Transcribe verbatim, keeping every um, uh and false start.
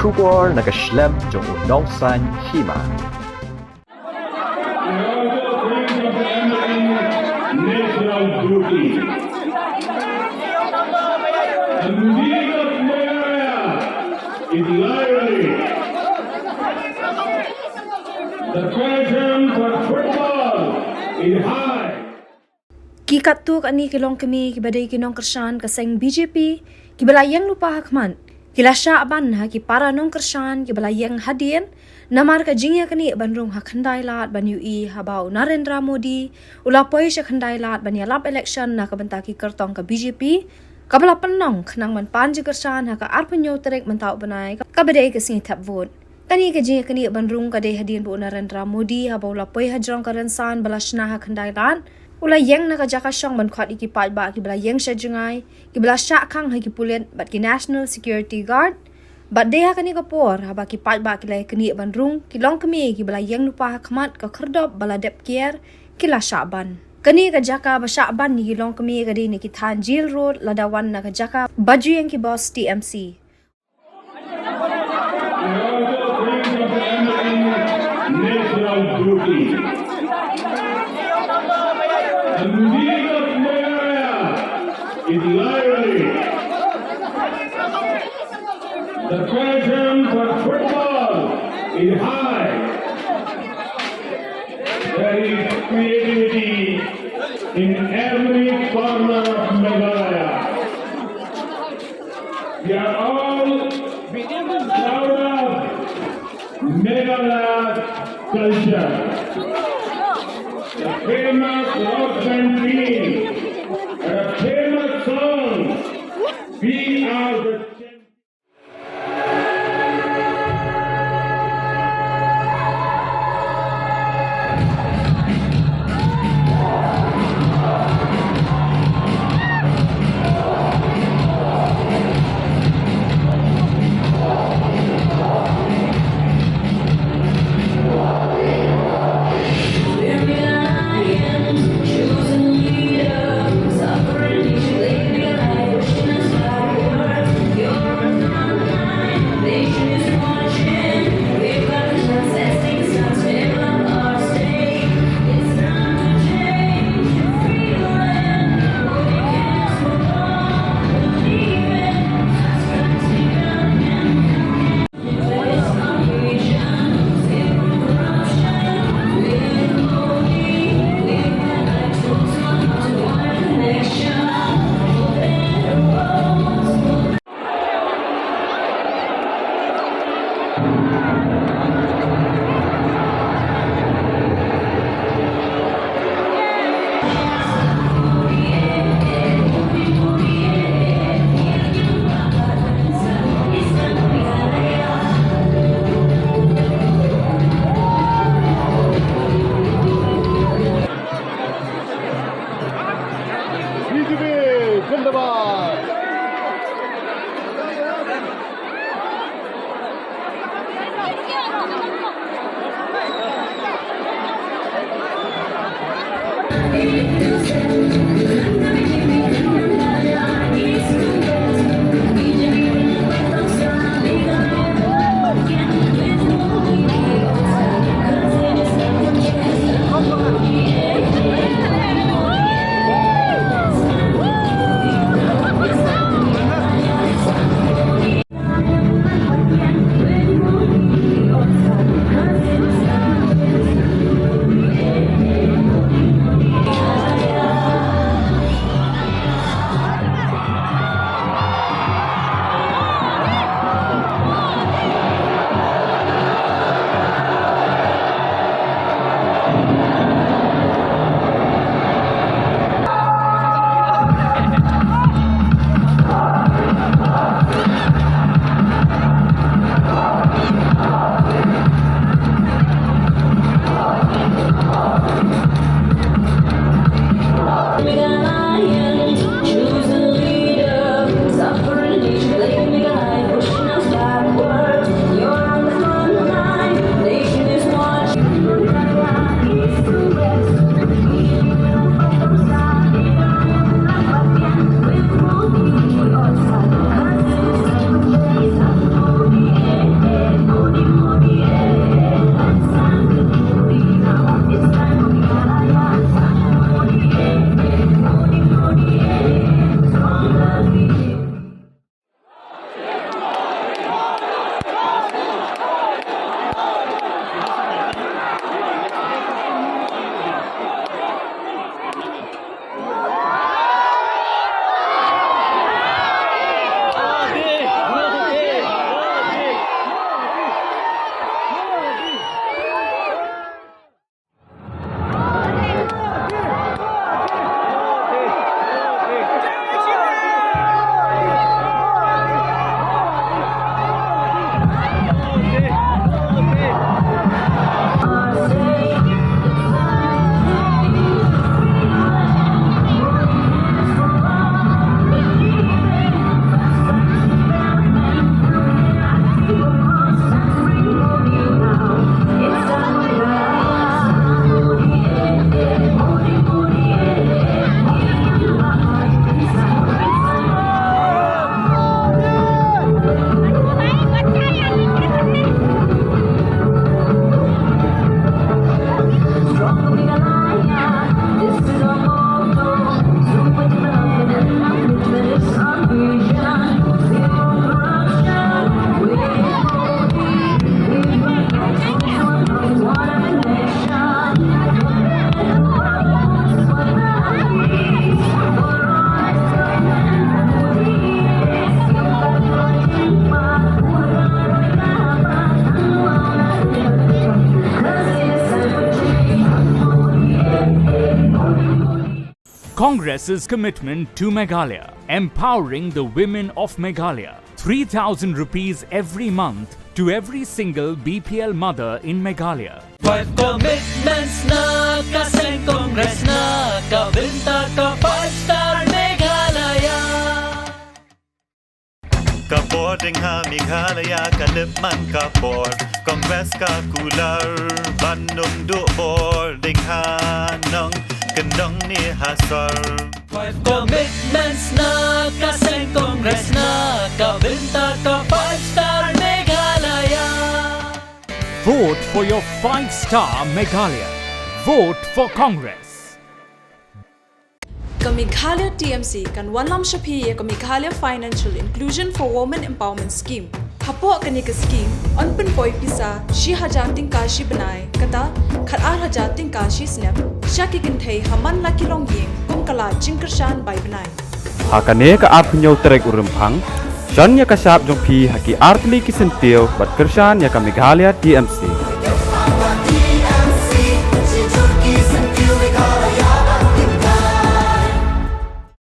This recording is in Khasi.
Khubor na ka shlem jong u nongsan hima. Natural beauty. The music of Meghalaya is lively. The passion for football is high. Ki katto katne ki longkmie kiba dei ki nongkyrshan ka seng B J P kiba la ïeng lypa ha khmat ki la shah ban ha ki para nongkyrshan kiba la ïeng hadien namar ka jingïaknieh ban rung ha Khyndai Lad ban ïohi haba u Narendra Modi u la poi sha Khyndai Lad ban ïalap election na ka bynta ki kyrtong ka B J P kaba la pynlong khnang ban pan jingkyrshan ha ka arphew hynñiew tarik mynta u bnai kaba dei ka sngi thep vote. Kane ka jingïaknieh ban rung ka dei hadien ba u Narendra Modi haba u la poi ha jrong ka rynsan ba la shna ha Khyndai Lad u la ïeng na ka jaka shong ban khot ïa ki paidbah kiba la ïeng sha jngai kiba la shah khang ha ki pulit bad ki National Security Guard. Bad dei ha kane ka por haba ki paidbah ki la ïaknieh ban rung ki longkmie kiba la ïeng lypa ha khmat ka khyrdop ba la dep kiar ki la shah ban. Kane ka jaka ba shah ban ïa ki longkmie ka dei na ki thain Jail Road lada wan na ka jaka ba ju ïeng ki bos T M C. Natural beauty. The music of Meghalaya is lively. The passion for football is high. There is creativity in every corner of Meghalaya. We are all proud of Meghalaya culture. The famous Rock Band team, a famous song, We Are the Champions. B J P zindabad. Congress's commitment to Meghalaya, empowering the women of Meghalaya. Three thousand rupees every month to every single B P L mother in Meghalaya. Five commitments na ka seng Congress na ka bynta ka five star Meghalaya. Ka bor ding ha Meghalaya ka lip man ka bor. Congress ka kular ban ym duh bor ding ha nongkyndong ne ha sor. Five commitments na ka seng Congress na ka bynta ka five star Meghalaya. Vote for your five star Meghalaya. Vote for Congress. Ka Meghalaya T M C kan wanlam sha phi ïa ka Meghalaya Financial Inclusion for Women Empowerment Scheme. Hapoh kane ka scheme, yn pynpoi pisa shi hajar tyngka shi bnai, kata khat ar hajar tyngka shi snem sha ki kynthei ha man la ki longïing kum ka lad jingkyrshan bai bnai. Ha kane ka arphew hynñiew tarik u Rymphang, shon ïa ka shap jong phi ha ki artylli ki syntiew bad kyrshan ïa ka Meghalaya T M C.